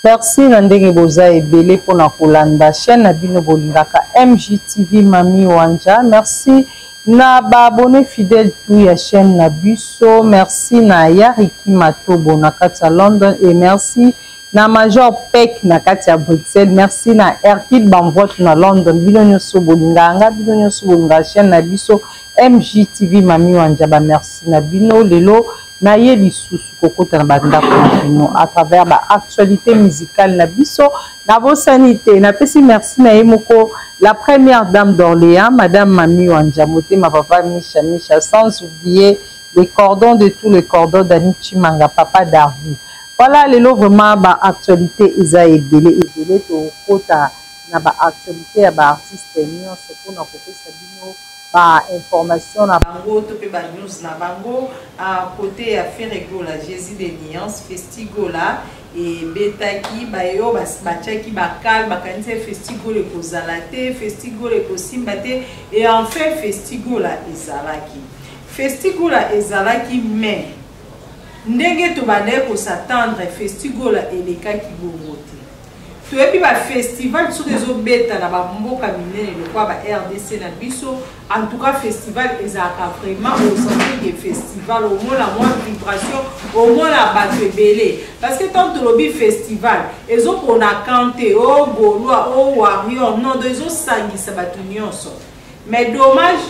Merci na ndenge boza ebele pona kolanda chaine na bino bolingaka MJTV Mami Wanja. Merci na ba abonnes fidèles tout ya chaine na biso. Merci na Yariki Matobo na kati ya London et merci na Major Peck na kati ya Bruxelles. Merci na Hercule Bamvote na London. Bino nyoso bolingaka nga, bino nyoso bolingaka chaine na biso MJTV Mami Wanja. Ba merci na bino lelo Na ye lisusu kokota na ba ndako na bino à travers ba actualites musicales na biso. Na bosani te, na pesi merci na ye moko la première dame d'Orléans, madame Mamie Wanja Motema papa Misha Misha, sans oublier le cordon de tous les cordons Dany Tshimanga, papa Darby. Voilà, lelo vraiment ba actualites eza ebele ebele, tokota na ba actualites ya ba artistes nyonso pona kopesa bino ba information na bango to pe ba news na bango. A cote ya Ferre Gola, Jesus de nuance, Festi Gola ebetaki baye oyo batiaki bakal bakanisi Festi Gola ekozala te, Festi Gola ekosimba te, et enfin Festi Gola ezalaki. Festi Gola ezalaki, mais ndenge tobandaki kosatendre Festi Gola elekaki bongo te. Toyebi ba festival soki ezobeta na ba mboka minene lokola ba RDC na biso, en tout cas festival ezalaka vraiment osentir que festival, omona mwa vibration, omona bato ebele, parce que tant tolobi festival ezopona camp te, o Gaulois o Warrior, non, donc ezosangisa bato nyonso. Mais dommage,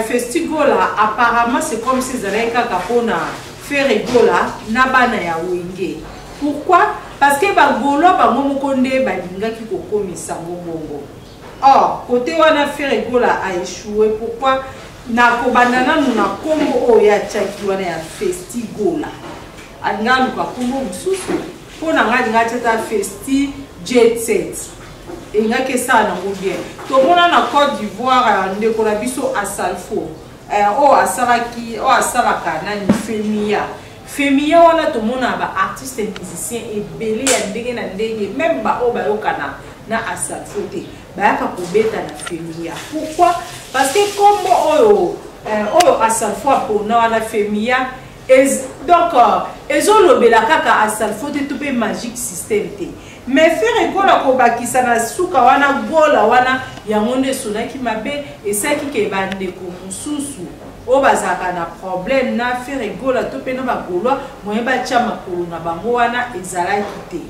Festigola apparemment c'est comme si ezalaki kaka mpona Ferre Gola na bana ya Wenge. Pourquoi? Parce que ba Gaulois bango moko nde balingaki kokomisa ngo bongo. Or côté wana Ferre Gola a échoué. Pourquoi? Na kobanda nanu na kombo oyo atiaki wana ya Festigola, alinga aluka kombo mosusu. Mpo na ngai alinga atia ata Festi Jet Set, elingaki esala nango bien. Tomona na Côte d'Ivoire ndeko na biso Asalfo, oyo asalaki, oyo asalaka nani, Femia. Femia wana tomona ba artistes musiciens ebele ya ndenge na ndenge, même ba oyo bayokana na Asalfo te, bayaka kobeta na Femia. Pourquoi? Parce que kombo oyo Asalfo apona wana Femia, donc ezolobela kaka Asalfo te to pe Magic System te. Mais Ferre Gola kobakisa na suka wana Gola wana, yango nde esonaki mabe, esalaki ke bandeko mosusu oyo bazalaka na problème na Ferre Gola to pe na ba Gaulois, moyen batia makolo na bango wana ezalaki te.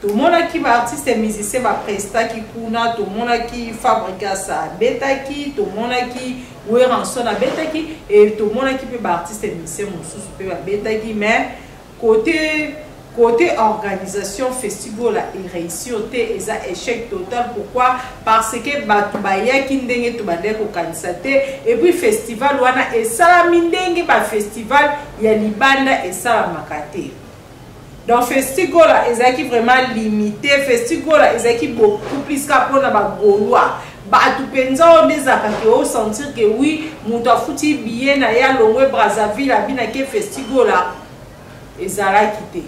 Tomonaki ba artistes musiciens ba prestaki kuna, tomonaki Fabregas abetaki, tomonaki Werrason abetaki, et tomonaki pe ba artistes musiciens mosusu pe babetaki, mais côté organisation Festigola et réussir te, eza échec total. Pourquoi? Parce que bato bayaki ndenge tobandaki kokanisa te, et puis festival wana esalami ndenge ba festival ya libanda esalamaka te. Donc Festigola ezalaki vraiment limité, Festigola ezalaki beaucoup plus ka mpona ba Gaulois. Bato mpenza oyo nde ezalaka ke osentir ke oui, moto afuti billet na ye alongwe Brazzaville abinaki Festigola, ezalaki te.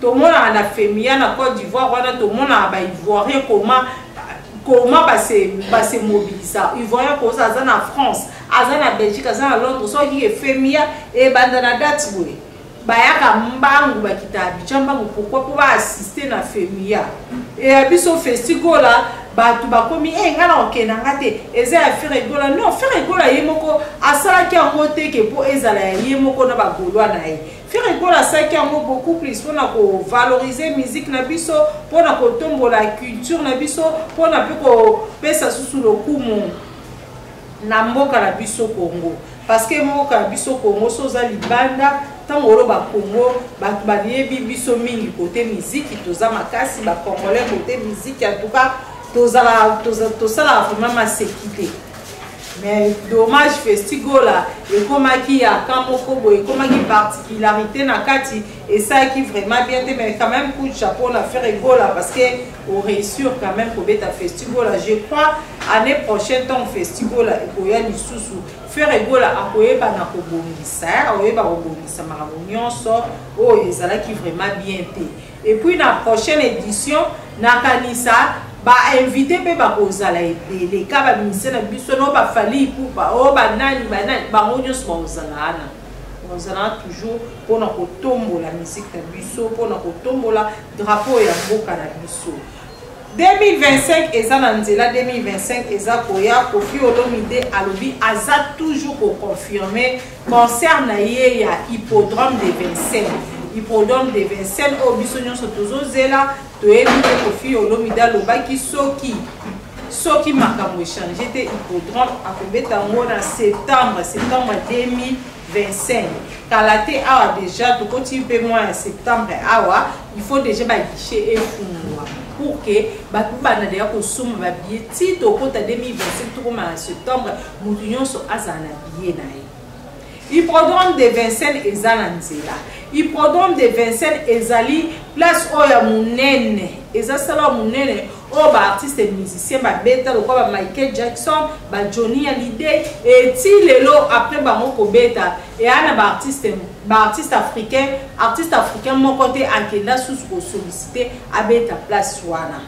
Tomonaka na Femia na Côte d'Ivoire wana, tomonaka ba Ivoirien comment ba se mobilisa. Ivoirien koza aza na France, aza na Belgique, aza na Londres, soki ke Femia ebanda na date boye, bayaka mbangu, bakita Abidjan mbangu. Pourquoi? Po ba assister na Femia. E ya biso Festigola bato bakomi nga na okenda nga te, eza ya Ferre Gola. Non, Ferre Gola ye moko asalaki yango te ke po ezala ya ye moko na ba Gaulois na ye. Ferre Gola asalaki yango beaucoup plus mpona kovaloriser musique na biso, mpona kotombola culture na biso, mpona mpe kopesa susu lokumu na mboka na biso Congo. Parce que mboka na biso Congo, so oza libanda, ntango oloba Congo, bato bayebi biso mingi côté musique, toza makasi ba Congolais côté musique. En tout cas tosalaka vraiment maseki te. Mais dommage, Festigola ekomaki ya camp moko boye, ekomaki particularité na kati, esalaki vraiment bien te. Mais quand même coup de chapeau na Ferre Gola, parce que oréussir quand même kobeta Festigola. Je crois année prochaine ntango Festigola ekoya lisusu, Ferre Gola akoyeba na kobongisa, akoyeba kobongisa makambo nyonso oyo ezalaki vraiment bien te. Et puis na prochaine édition nakanisa ba invité mpe bakozala ebele, ka ba musicien na biso no ba Fally Ipupa oyo banani banani, bango nyonso bakozala wana. Ozalaka toujours mpona kotombola musique na biso, mpona kotombola drapeau ya mboka na biso. 2025 eza na nzela, 2025 eza koya. Koffi Olomide alobi aza toujours koconfirme concert na ye ya Hippodrome de Vincennes. Hippodrome de Vincennes oyo biso nyonso tozozela. Toyebi te, Koffi Olomide alobaki soki makambo echange te, Hippodrome akobeta yango na septembre 2025. Kala te awa déjà tokoti mpe mois ya septembre awa, il faut déjà baguichet efungwa pour que bato banda deya kosomba babillet ti tokota 2025. Tokoma na septembre, motu nyonso azala na billet na ye. Hippodrome de Vincennes eza na nzela. Hippodrome de Vincennes ezali place oyo ya monene, eza sala ya monene oyo baartiste musicien babeta lokola ba Michael Jackson, ba Johnny Hallyday. Eti lelo après bango kobeta, eya na baartiste africain, artiste africain moko te akenda susu kosollicite abeta place wana.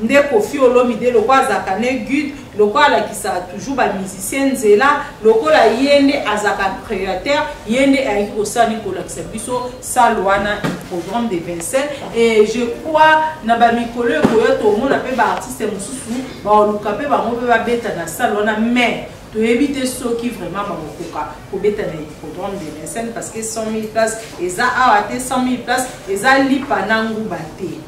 Nde Koffi Olomide lokola azalaka ne guide, lokola alakisaka toujours bamusicien nzela, lokola ye nde azalaka créateur, ye nde ayaki kosala nini? Kolakisa biso salle wana, Hippodrome de Vincennes. Et je crois na bamikolo ekoya tomona mpe baartiste mosusu baoluka mpe bango mpe babeta na salle wana, mais toyebi te soki vraiment bakokoka kobeta na Hippodrome de Vincennes, parce que 100 000 places eza awa te, 100 000 places eza lipa na nguba te.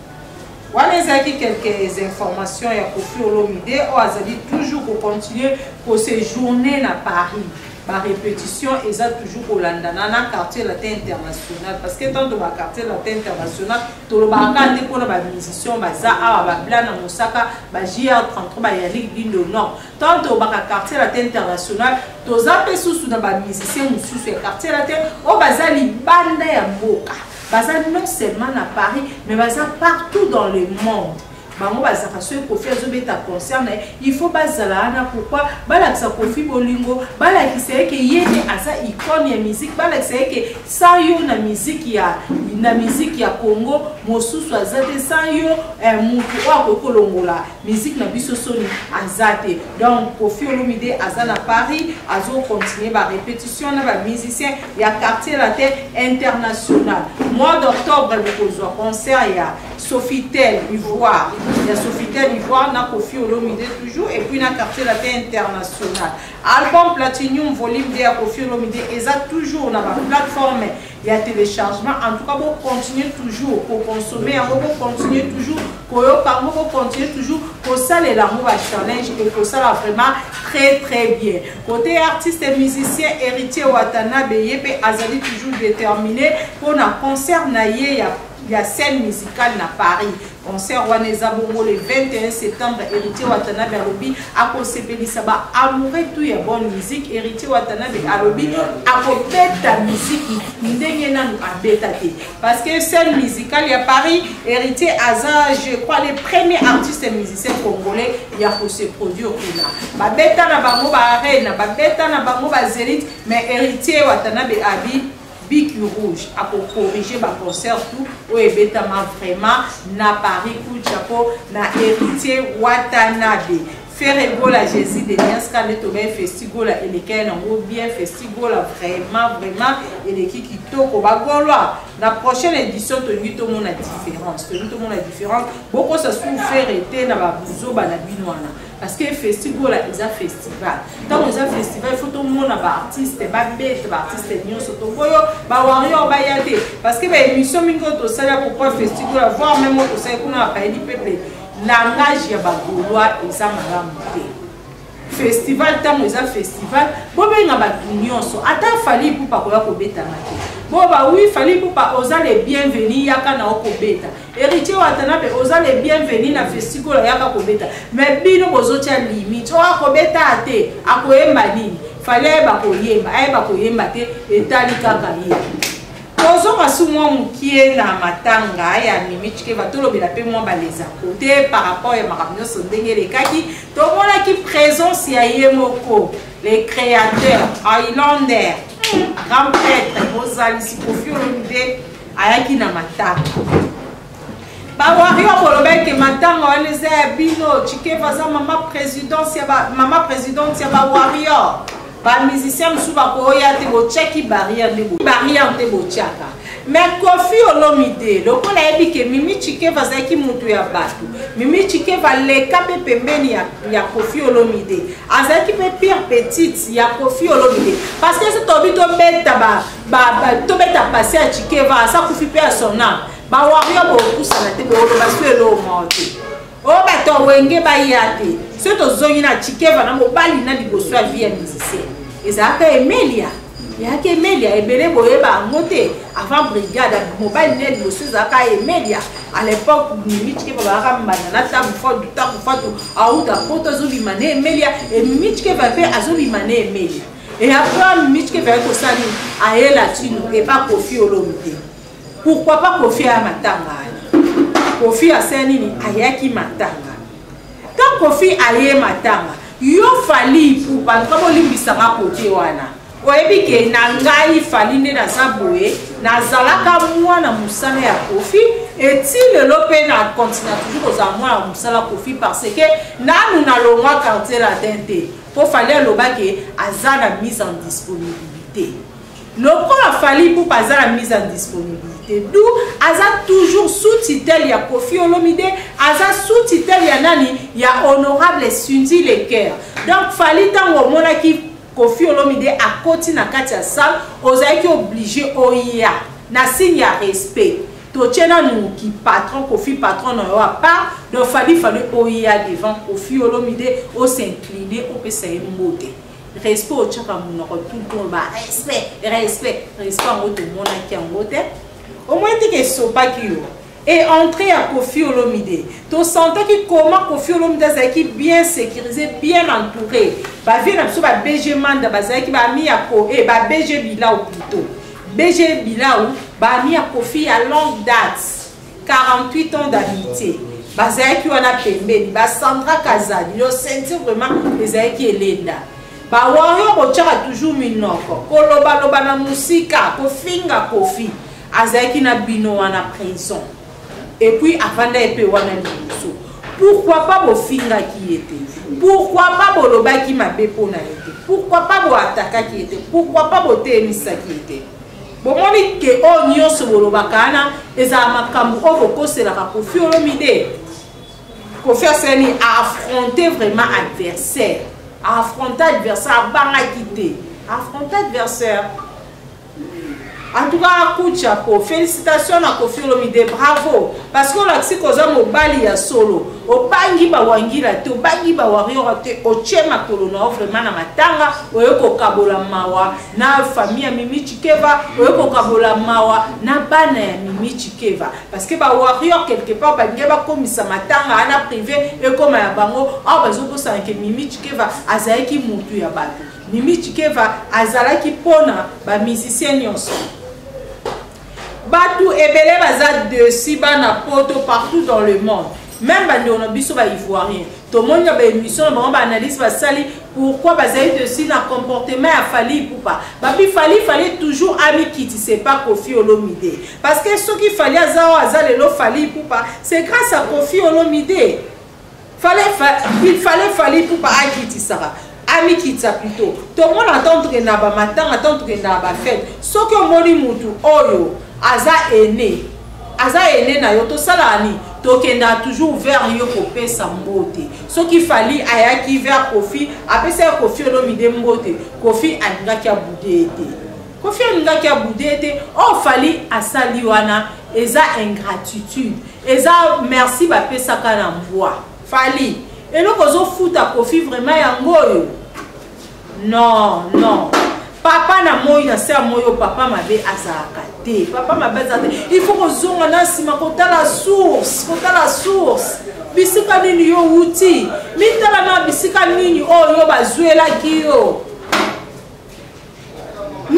Wana ezalaki quelques informations ya Koffi Olomide oyo azali toujours kocontinue koséjourner na Paris. Barépétition eza toujours kolandana na Quartier Latin International, parce que tanto baquartier latin international tolobaka kaka te mpona bamusicien baza awa, bablana mosaka, ba JR33, baYannick Dindo. Non, tanto tolobaka Quartier Latin International, toza mpe susu na bamusicien mosusu ya Quartier Latin oyo baza libanda ya mboka, baza non seulement na Paris mais baza partout dans le monde. Bango bazalaka, soki Koffi azobeta concert na ye, il faut bazala wana. Pourquoi? Balakisa Koffi bolingo, balakisa ye ke ye nde aza icône ya musique, balakisa ye ke sans yo na musique ya Congo mosusu aza te, sans yo mutu oyo akoki kolongola musique na biso soni aza te. Donc Koffi Olomide aza na Paris, azocontinue barépétition na bamusicien ya Quartier Latin International. Mois d'octobre bokozwa concert ya Sofitel Ivoire, ya Sofitel Ivoire na Koffi Olomide toujours et puis na Quartier Latin International. Album Platinum Volume 2 ya Koffi Olomide eza toujours na baplateforme ya téléchargement. En tout cas, bocontinue toujours koconsommer yango, bocontinue toujours koyoka yango, bocontinue toujours kosalela yango bachallenge, ekosala vraiment très très bien. Côté artiste et musicien Héritier Watanabe, ye mpe azali toujours déterminé mpona concert na ye ya scène musicale na Paris. Concert wana eza bongo le 21 septembre. Héritier Watanabe alobi akosepelisa baamoureux tout ya bonne musique. Héritier Watanabe alobi akobeta musique ndenge nanu abeta te, parce que scène musicale ya Paris, Héritier aza, je crois, le premier artiste musicien congolais ya kose produire kuna. Babeta na bango baarena, babeta na bango bazénith, mais Héritier Watanabe abi bic rouge akocorrige baconcert tout oyo ebetama vraiment na Paris. Coup de chapeau na Héritier Watanabe. Ferre Gola, Jésus de Niaska, nde tobai Festigola elekai nango bien. Festigola vraiment vraiment eleki kitoko. Bagaulois, na prochaine édition tolingi tomona différence, tolingi tomona différence. Bokosa su Ferre te na babuzoba na bino wana, parce que Festigola eza festival. Ntango eza festival, il faut tomona baartiste babete, baartiste nyonso. Toboyo bawarrior baya te, parce que baémission mingi oyo tosali ya pourquoi Festigola, voire même oyo tosali kuna bapaye du peuple, langage ya bagaulois eza malamu te. Festival, ntango eza festival, bobenga bato nyonso. Ata Fally Ipupa koya kobetanga te, boba wi Fally Ipupa oza le bienvenu, yaka na okobeta. Héritier Watanabe oza le bienvenu na Festigola, yaka kobeta. Mais bino bozotia limite oyo akobeta te, akoyemba nini? Fally ayeba koyemba, ayeba koyemba te, etali kaka ye. Tozonga su mwa mokie na matanga ya Mimi Tshikeva, tolobela mpe mwa baleza kote par rapport ya makambo nyonso ndenge elekaki. Tomonaki présence ya ye moko le créateur Highlander, grand prêtre mozalisi Koffi Olomide ayaki na matanga. Bawario boloba ete matanga wana eza ya bino. Tshikeva aza mama présidence ya ba, mama présidente ya bawarrior. Ba musiciens mosusu bakoya te, botiaki barrière nde barrière nde botiaka. Mais Koffi Olomide lokola ayebi ke Mimi Tshikeva azalaki mutu ya bato, Mimi Tshikeva aleka mpe pembeni ya, ya Koffi Olomide, azalaki mpe pire petite ya Koffi Olomide, parce que so tobi tobeta ba, ba, ba tobeta passé ya Tshikeva asa kufi mpe ya son âme, ba warrior bokosana te, bokoloba so eloo moko te. Oyo bato ya wenge baya te, soki tozongi na Tshikeva na mobali na liboso ya vie ya musicien ezalaka Emelia, eyaki Emelia, ebele boyeba yango te. Avant brigade mobali na liboso ezalaka Emelia. À l'époque Mimi Tshikeva bazalaka mbanda na Tabu Fatu, Tabu Fatu auta poto azobima na Emelia, e Mimi Tshikeva mpe azobima na Emelia. Et après Mimi Tshikeva aye kosala nini? Aye latino epa Koffi Olomide. Pourquoi pas Koffi aya matanga wana? Koffi asala nini? Ayaki matanga. Tant Koffi aye matanga, yo Fally Ipupa, nka bolimbisanga kote wana. Oyebi ke na ngai Fally nde naza boye, nazalaka mwana mosala ya Koffi, et ti lelo pe na continue toujours kozala mwana mosala Koffi parce que nanu nalongwa quartier latin te. Po Fally aloba ke aza na mise en disponibilité. Lokola Fally Ipupa aza na mise en disponibilité, d'où aza toujours sous tutelle ya Koffi Olomide, aza sous tutelle ya nani? Ya honorable Cindy Le Cœur. Donc Fally tango omonaki Koffi Olomide akoti na kati ya salle, ozalaki obligé oya na signe ya respect. Totie nanu ki patron Koffi patron na yo à part, donc Fally fallait oya devant Koffi Olomide, o s'incliner, opesa ye mbote. Respect otiaka monoko tout le temps ba respect respect respect yango tomonaki yango te, omoni te ke esopaki yo. Et entrée ya Koffi Olomide, tosentaki comment Koffi Olomide azalaki bien sécurisé, bien entouré. Ba vieux na biso ba BG Manda bazalaki ba ami ya ko, eh, ba BG Bilau plutôt. BG Bilau ba ami ya Koffi ya longue date, 48 ans d'amitié. Bazalaki wana pembeni, ba Sandra Kazadi, yo sentir vraiment ezalaki elenda. Ba warrior botiaka toujours minoko, kolobaloba na musika, kofinga Koffi. Azalaki na bino wana prison. Et puis avanda ye pe wana liboso. Pourquoi pas bofingaki ye te? Pourquoi pas bolobaki mabe mpo na ye te? Pourquoi pas boatakaki ye te? Pourquoi pas boteyemisaki ye te? Bomoni ke oyo nyonso bolobaka wana ezala makambo oyo bokoselaka Koffi Olomide. Koffi asali affronter vraiment adversaire. Affronter adversaire, abangaki te. Affronter adversaire. En tout cas, coup de chapeau. Félicitations à Koffi Olomide, bravo. Parce que olakisi koza mobali ya solo. Obangi ba wangila te, obangi ba warrior te, otie makolo na yo vraiment na matanga, oye kokabola mawa na famille ya Mimi Tshikeva, oye kokabola mawa na bana ya Mimi Tshikeva. Parce que ba warrior quelque part balingi bakomisa matanga ana privé ekoma ya bango, awa bazobosana ke Mimi Tshikeva azalaki mutu ya bato. Mimi Tshikeva azalaki pona ba musiciens nyonso. Batu ebele baza dessus bana poto partout dans le monde. Même bandeko na biso ba Ivoiriens. Tomoni na ba émission na bango ba analyse basali pourquoi bazali dessus na comportement ya Fally Ipupa. Babi Fally fallait toujours amikiti, c'est pas Koffi Olomide. Parce que soki Fally aza oyo aza lelo Fally Ipupa, c'est grâce à Koffi Olomide. Fallait, fa, il fallait Fally Ipupa akitisaka. Amikitisa plutôt. Tomona ntango tokendaka ba matanga, ntango tokendaka ba fête. Soki omoni mutu oyo aza aîné, aza aîné na yo, tosalaka nini? Tokendaka toujours vers yo kopesa mbote. Soki Fally ayaki vers Koffi, apesaki Koffi Olomide mbote, Koffi alingaki abude ye te. Koffi alingaki abude ye te. Oyo Fally asali wana eza ingratitude. Eza merci bapesaka na mbwa. Fally, eloko ozofuta Koffi vraiment yango oyo? Non, non. Papa na moi na se ya moi oyo papa mabe azalaka te. Papa mabe azalaka te. Il faut kozonga na nsima kotala source, kotala source. Bisika nini yo wuti? Mitala na bisika nini oyo yo bazwelaki yo?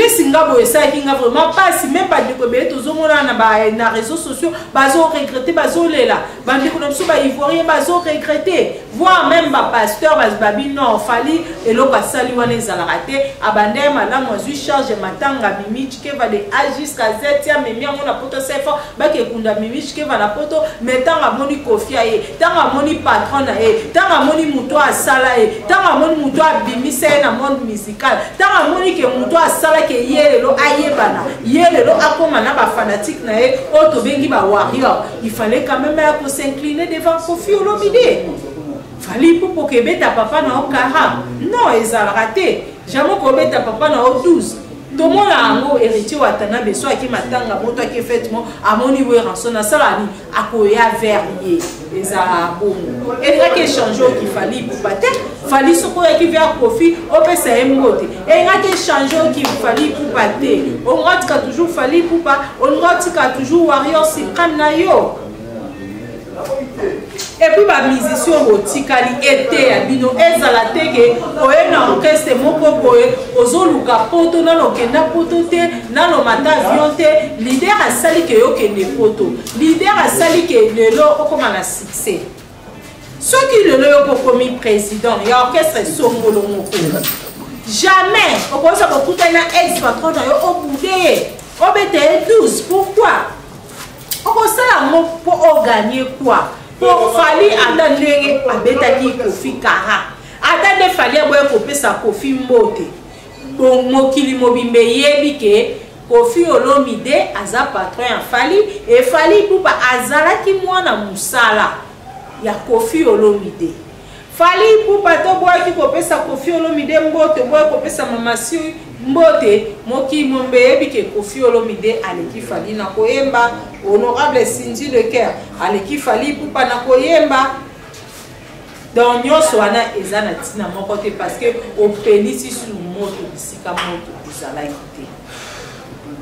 Nesi nga boye esalaki nga vraiment pasi. Même bandeko ebele tozomona na ba na réseaux sociaux bazo regretter, bazolela. Bandeko na biso ba ivoirien bazo regretter, voire même ba pasteur babi non, Fally eloko asali wana ezalaka te. Abanda ye malamu, azwi charge matanga Mimi Tshikeva de A jusqu'à Z, ti amemi yango na poto sefo bakekunda Mimi Tshikeva na poto. Mais ntango amoni Kofi aye, ntango amoni patron na ye, ntango amoni moto asala ye, ntango amoni moto abimisa ye na monde musical, ntango amoni ke moto asalaki ye lelo ayebana, ye lelo akóma na bafanatike na ye oyo tobengi bawarrior, il fallait quand même ya kos'incliner devant Kofi Olomide. Fally Ipupa, okebeta papa na yo kara? Non, ezalaka te. Jamais okobeta papa na yo 12. Tomona yango, Héritier Watanabe so aki matanga moto, aki fête mo, amoni Werrason asala nini? Akoya vers ye. Ezalaka bongo. Elingaki échange oyo Fally Ipupa te. Fally, soki oyaki vers Kofi, opesa ye mbote, elingaki échange oyo Fally Ipupa te. Olinga otika toujours Fally Ipupa, olinga otika toujours warrior suprême na yo. Et puis bamusicien botikali, eteya bino. Ezala te ke oye na orchestre moko boye, ozoluka poto, nano okenda poto te, nano mata avion te. Leader asali ke yo okende poto, leader asali ke lelo okóma na succès. Soki lelo yo kokomi président ya orchestre songolo moko, jamais okoza kokutani na ex patron na yo, obude ye, obeta ye 12. Pourquoi okosala yango? Mpo ogagner quoi? Mpo Fally, ata ndenge abetaki Kofi kara, ata nde Fally aboya kopesa Kofi mbote, mokili mobimba eyebi ke Kofi Olomide aza patron ya Fally. E Fally Ipupa azalaki mwana mosala ya Kofi Olomide. Fally Ipupa tobwaki kopesa Kofi Olomide mbote, boya kopesa Mama Si mbote, mokili mombe eyebi ke Kofi Olomide aleki Fally na koyemba. Honorable Cindy Le Cœur aleki Fally Ipupa na koyemba. Donc nyonso wana eza na ntina moko te, parce que opelisi su moto bisika moto ezalaki te.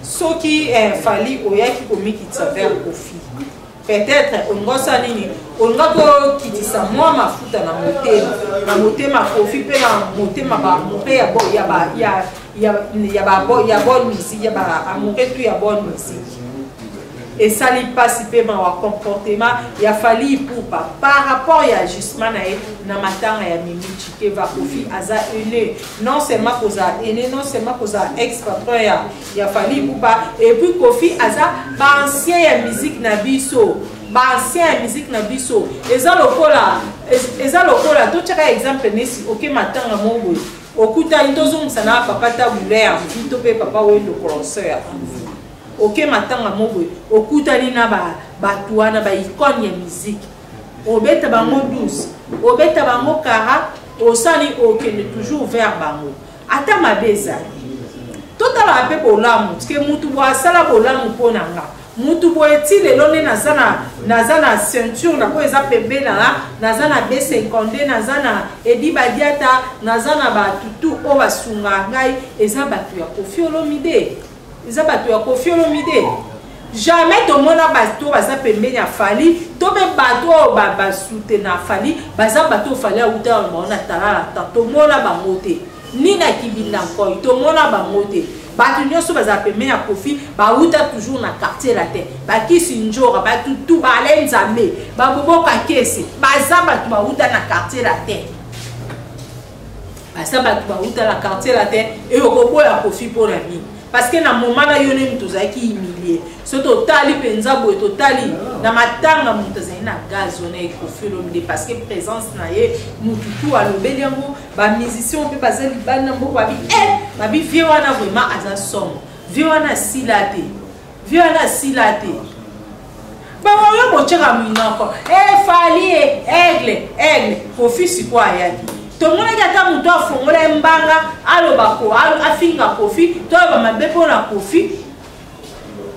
Soki Fally oyaki komikitisa vers Kofi, peut-être olinga osala nini? Olinga kokitisa mwa mafuta na motema, na motema Kofi mpe na motema baamoureux ya bonne musique, ya baamoureux tout ya bonne musique. Esali mpasi mpe mawa, comportement ya Fally Ipupa par rapport ya agissement na ye na matanga ya Mimi Tshikeva. Kofi aza aîné, non seulement kozala aîné, non seulement kozala ex patron ya Fally Ipupa, et puis Kofi aza baancien ya musique na biso, baancien ya musique na biso. Eza lokola totiaka exemple nesi oke matanga moko boye, okutani, tozongisa na papa Tabu Ley ya mvi to mpe papa Wendo Concert ya mvi. Oke matanga mo boye, okutani na bato wana, baicône ya musique, obeta bango 12, obeta bango kara, osali okende toujours vers bango. Ata mabe ezali, totalaka mpe bolamu tike mutu boye asala bolamu mpo na nga. Mutu boye ti lelo nde naza na ceinture na oyo eza pembe na nga, naza na B52, naza na Edi Badiata, naza na batutu oyo basungaka ngai. Eza bato ya Kofi Olomide, eza bato ya Kofi Olomide. Jamais tomona bato baza pembeni ya Fally to mpe bato oyo basoutenir Fally, baza bato oyo Fally awuta bango na talala ta. Tomona bango te, ni na Kibinda Nkoi tomona bango te. Bato nyonso bazala pembeni ya Kofi bawuta toujours na Quartier Latin, bakisi njora, batutu bale nzambe baboboka kese, baza bato bawuta na Quartier Latin, baza bato bawuta na Quartier Latin. Eyokoboya Kofi mpo na nini? Parce que na moment na yo nde moto ozalaki humilie. So totali mpenza boye, totali na matanga, moto azali na gaz wana Kofi Olomide, parce que présence na ye, motu tu alobeli yango. Bamusicien mpe baza libanda mboka babi e babi vie wana vraiment aza somo, vie wana asila te, vie wana asila te. Bango botyaka minoko e Fally e aigle, aigle. Kofi sikoyo ayaki, tomonaki ata moto afongola ye mbanga, aloba, afinga Kofi to aloba mabe mpo na Kofi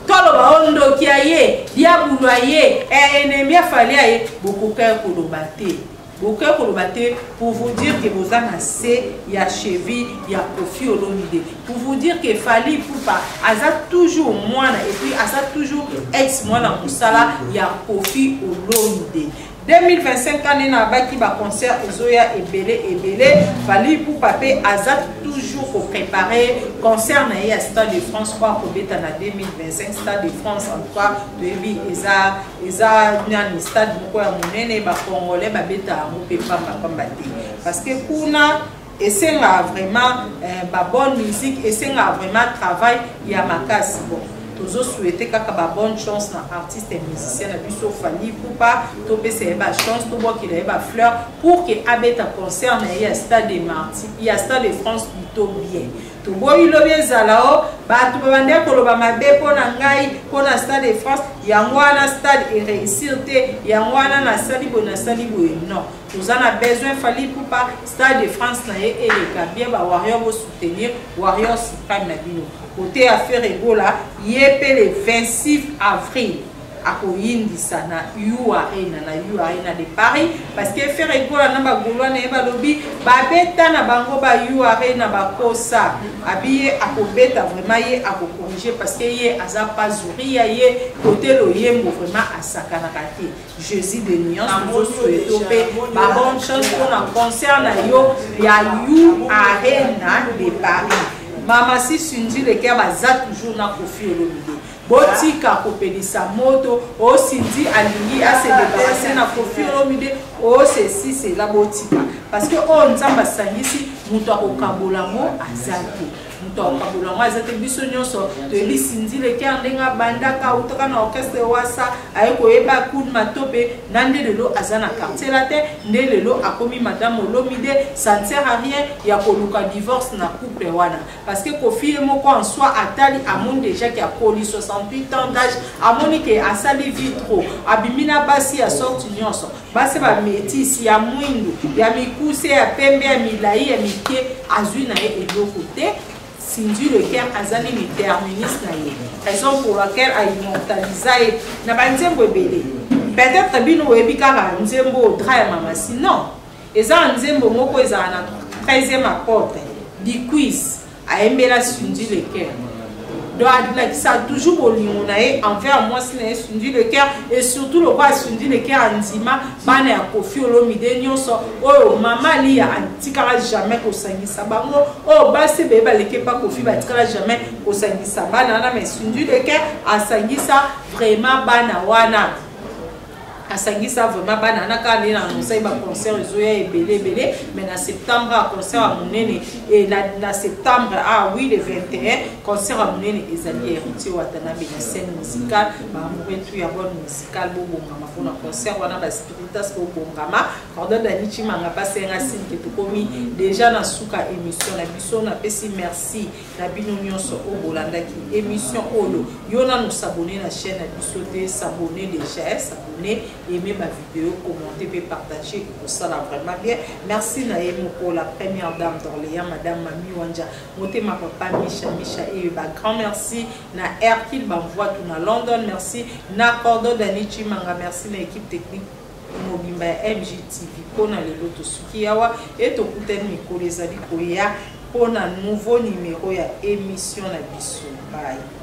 to aloba o ndoki aye, diabulu aye, ennemi aFally aye. Bokoka ye koloba te, bokoki koloba te. Pour vous dire que boza na se ya cheville ya Kofi Olomide, pour vous dire que Fally Ipupa aza toujours mwana et puis aza toujours ex mwana mosala ya Kofi Olomide. 2025 ane na abaki ba concert ezoya ebele ebele. Fally Ipupa mpe aza toujours koprépare concert na ye ya Stade de France oyo akobeta na 2025. Stade de France, en tout cas toyebi eza nani, stade moko ya monene. Bacongolais babeta yango mpe pambapamba te, parce que kuna esengaka vraiment babonne musique, esengaka vraiment travail ya makasi. Bon, tozosouhaite kaka babonne chance na artiste et musicien na biso Fally Ipupa. Topesa ye bachance, tobwakela ye bafleur pour ke abeta concert na ye ya Stade de Martyr, ya Stade de France plutôt bien. Toboyi lobi ezala o bato babandi koloba mabe mpo na ngai, mpo na Stade de France, yango wana stade eréussir te, yango wana nasali boye, nasali boye. Non, toza na besoin Fally Ipupa, Stade de France na ye eleka bien. Bawarrior, bosoutenir warrior suprême na bino. Kote ya Ferre Gola, ye mpe le 26 avril akoyindisa na U Arena, na U Arena de Paris, parce que Ferre Gola na bagaulois na ye balobi babeta na bango ba U Arena, bakosa abi ye akobeta vraiment, ye akocorrige, parce que ye aza pas zuri ya ye kote loyembo, vraiment asakanaka te. Jésus de nuance, tozosouhaite mpe babonne chance mpona concert na yo ya U Arena de Paris. Mama si Cindy Le Cœur baza toujours na Koffi Olomide. Botika kopelisa moto o Cindy alingi ase débarrasse na Koffi Olomide o ceci cela. Botika, parce que oyo Nzambe asangisi, moto akokabola yango aza te, moto akokabola yango aza te. Biso nyonso toyebi Cindy Le Cœur ndenge abandaka, autaka na orchestre Wasa, aye koyeba Kun Matope na nde lelo aza na Quartier Latin, nde lelo akomi madame Olomide. Ça ne sert à rien ya koluka divorce na couple wana, parce que Koffi ye moko en soi atali, amoni déjà ke akoli, 68 ans d'âge, amoni ke asali vie trop, abimi na basi ya sorte nyonso, basi bamétise, ya mwindu, ya mikuse, ya pembe, ya milai, ya mike, azwi na ye eloko te. Cindy Le Cœur aza nini, terminus na ye, raison pour laquelle aimmortalisa ye na banzembo ebele. Peut-être bino oyebi kaka nzembo Drap ya Mamasi. Non, eza nzembo moko ezala na 13e apôtre Diquis ayembela Cindy Le Cœur. Donc alakisa toujours bolingo na ye envers mwasi na ye Cindy Le Cœur, et surtout lokola Cindy Le Cœur andima bana ya Koffi Olomide nyonso oyo mama Lia atikala jamais kosangisa bango, oyo basi ebele baleki epa Koffi batikala jamais kosangisa bana wana, mais Cindy Le Cœur asangisa vraiment bana wana, asangisa vraiment bana wana. Kaka nde na annonce baconcert ezoya ebele ebele, mais na septembre a concert ya monene e na septembre, ah oui, le 21, concert ya monene ezali ya Héritier Watanabe na Scène Musicale. Baamoureux tout ya bonne musicale, bobongama mpona concert wana, baspiritas bobongama. Pardon, Dani Chimanga pasenga signe ke tokomi déjà na suka émission na biso. Napesi merci na bino nyonso oyo bolandaki émission oyo. Yo nanu s'abonner na chaîne na biso te, s'abonner déjà, s'abonner, aimer ba vidéo, commenter mpe partager, ekosala vraiment bien. Merci na ye moko la première dame d'Orléans, madame Mami Wanja, motema papa Misha Misha eye. Ba grand merci na Hercule Bamvoitu na London, merci na Cordo Dani Chimanga, merci na équipe technique mobimba ya MGTV. Mpona lelo tosuki awa e tokutani mikolo ezali koya mpona nouveau numéro ya émission na biso. Bye.